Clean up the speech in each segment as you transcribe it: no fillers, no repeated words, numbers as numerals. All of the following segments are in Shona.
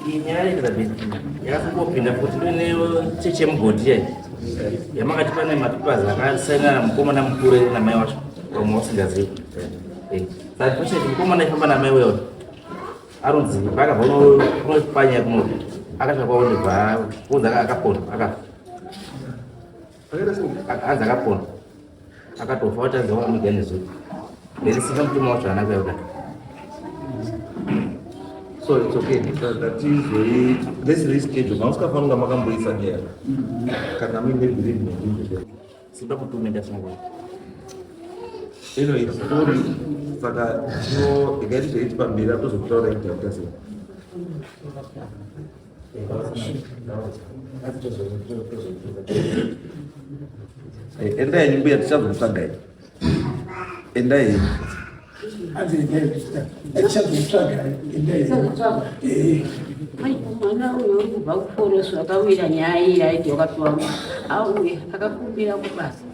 Iyi nyaya Elizabeth yakazongopinda futi ndoine chechi yemugodhi yayi yamakati pane mapapers akasaina mukomana mukuru here namai wacho vamwe vasingazivi. Saka unfortunately mukomana aifamba namai wewe arunzi paakabva kunopanya kuno akasvika kwaonebva kunzi akapona akafa. Hanzi akapona akatofa watanzi wakamuiga nezuro. Then sika mutemo wacho haana kuuya kudai. So it's okay. Tatizoi let's reschedule. Mausikafanira kunga makamboisa nyaya. Kana muine bereavement. Simba mutume ndasungwa. Anyway, sorry. Saka tino ndingaiti zvaiti pamberi atozokutaura ita sei. Endai henyu mbuya tichazokutsvagai. Endai henyu. Hanzi endai tichazokutsvagai. Endai henyu. Mwana uyu uri kubva kuforosi akawira nyaya iyi aiti wakapiwa auya akakumbira kubasa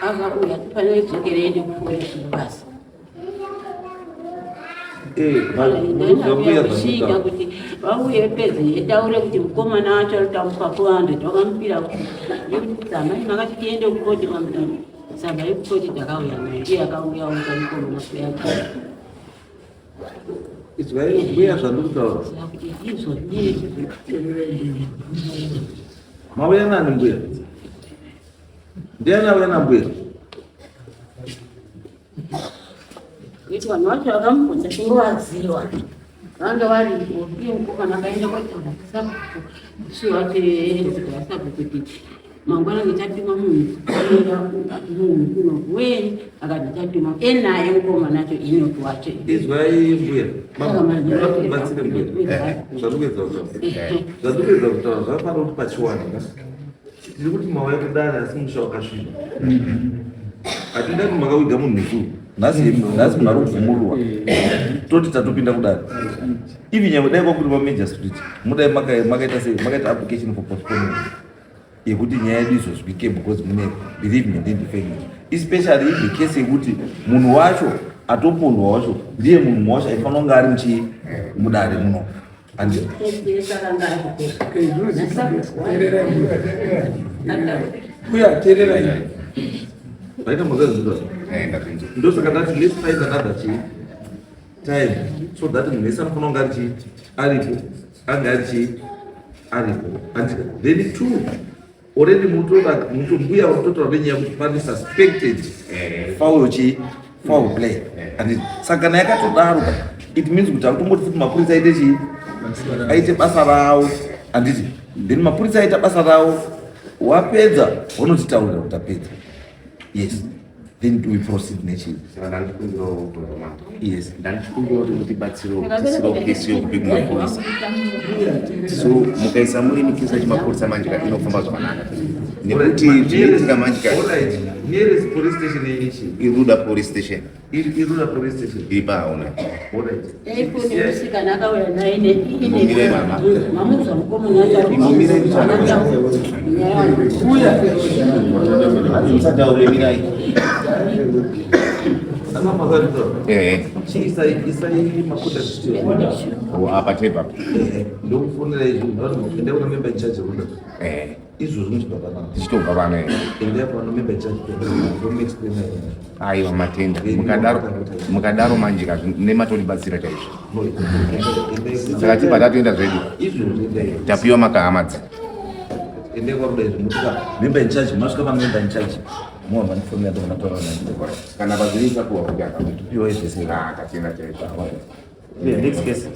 akauya tifanire kudzokera ende kuforosi kubasa. Ndaikushinga kuti vauye pedze yetaure kuti mukomana wacho aritamuka 400 wakamupira nekuti amai makati tiende kukoti saka yekukoti takauya naye ndiye akauya uka mukomana kuyake. Izwai mbuya zvandiri kutaura. Kuti izvo ndii Mauya nani mbuya? Ndiani auya nambuya? Kuti vanhu vacho vakamubvunza chingovaziva vanga varipo ndiye mukomana akaenda kwataura sabhuku musi wacho sabhuku kuti mangwana ndichatuma munhu anoenda munhu kuno weni akati ndichatuma enaye mukomana acho inoti wacho Izwai mbuya. Baba, batsire mbuya. Zvandikuedza kutaura. Zvandikuedza kutaura zvakafanira kuti pachiwanhu. Tiri kuti mauya kudare asi musha wakasviba. Hatida kuti makawiga munhu isu. Nhasi nhasi munhu ari kubvumurwa. Toti tatopinda kudare. Even nyangwe dai kwakuri pamajor street mudai makaita sei makaita application for postponement yekuti nyaya yedu izozwike because mune bereavement and deferment especially in the case yekuti munhu wacho atopondwa wacho ndiye munhu wacho aifanira kunge ari muchii mudare muno. Andi Mbuya teererai. Vaita makazviziva. Ndazvinzwa. Ndosaka ndati let's find another chii time so that munhu wese anofanira kunge ari chii aripo ange ari chii aripo and then two already mutoda mutombuya mutotaura nenyaya yekuti pane suspected foul chii foul play and saka kana yakatodaro it means kuti akutomboti futi mapurisa aite chii aite basa rawo handiti then mapurisa aita basa rawo wapedza vanotitaurira kuti tapedza yes then we proceed nechii Saka ndandikumbirawo kubvunza mama. Yes. Ndandikumbirawo kuti mutibatsirewo kutisirawo kesi yokupi kumapurisa. So mukaisa muri mikesi yechimapurisa manje ka inofamba zvakanaka. Nekuti zvinoitika manje ka Alright. Nearest police station yenyu chii? Iruda police station. Iruda police station. Iri pahauna. Alright. Musikana akauya naye Imbomirai mama. mamuza mukomana acho Imbomirai kutaura. Musataure mirai. Saka makazvitaura. Eh. Chii isai makuta details. Oh, apa tepa. Ndokufonera izvo ende kuna member in charge Ruda. Izvozvo muchibva panapa. Tichitobva pano. Ende pano member in charge ndomuexplain. Aiwa matenda. Mukadaro mukadaro manje ka nematoribatsira chaizvo. Saka tibva tatoenda zvedu. Izvozvo endai. Tapiwa makahamadzi. Endai kwaRuda izvo motika member in charge masvika pana member in charge. Muwa manifonera ndokunataura naye. Kana pazviri tapiwa kuti akamuti. Piwa izvese. Ah, tatenda chaizvo. Yeah, next case.